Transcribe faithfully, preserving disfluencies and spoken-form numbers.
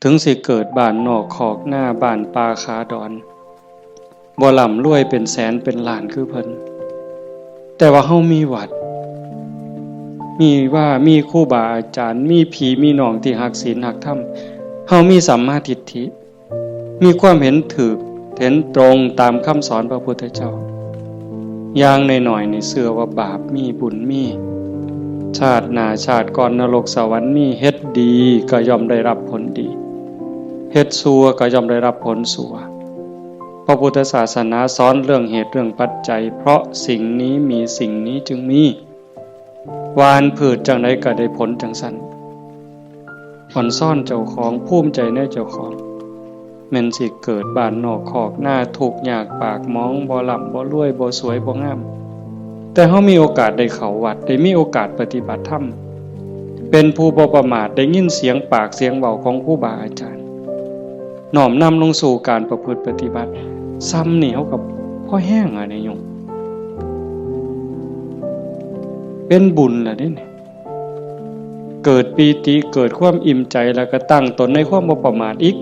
ถึงสิเกิดบ้านนอกคอกนา บ้านป่าขาดอน บ่ร่ำรวยเป็นแสนเป็นล้านคือเพิ่น แต่ว่าเฮามีวัด มีวา มีครูบาอาจารย์ มีพี่มีน้องที่ฮักศีลฮักธรรม เฮามีสัมมาทิฏฐิ มีความเห็นถูก เห็นตรงตามคำสอนพระพุทธเจ้า อย่างน้อยๆ นี่เชื่อว่าบาปมีบุญมี ชาติหน้าชาติก่อนนรกสวรรค์มี เฮ็ดดีก็ย่อมได้รับผลดี เฮ็ดชั่วก็ย่อมได้รับผลชั่ว พระพุทธศาสนาสอนเรื่องเหตุเรื่องปัจจัย เพราะสิ่งนี้มีสิ่งนี้จึงมี หว่านพืชจั่งใดก็ได้ผลจั่งซั้น อ่อนซ้อนเจ้าของ ภูมิใจในเจ้าของ แม่นสิเกิดบ้านนอกคอกนา ทุกข์ยากปากหมอง บ่ร่ำบ่รวย บ่สวยบ่งาม แต่เฮามีโอกาสได้เข้าวัด ได้มีโอกาสปฏิบัติธรรม เป็นผู้บ่ประมาท ได้ยินเสียงปากเสียงเว้าของครูบาอาจารย์ น้อมนำลงสู่การประพฤติปฏิบัติ ซ้ำนี่เฮาก็พอแฮงอะนี่โยม เป็นบุญล่ะเด้นี่ เกิดปีติ เกิดความอิ่มใจ แล้วก็ตั้งตนในความบ่ประมาทอีก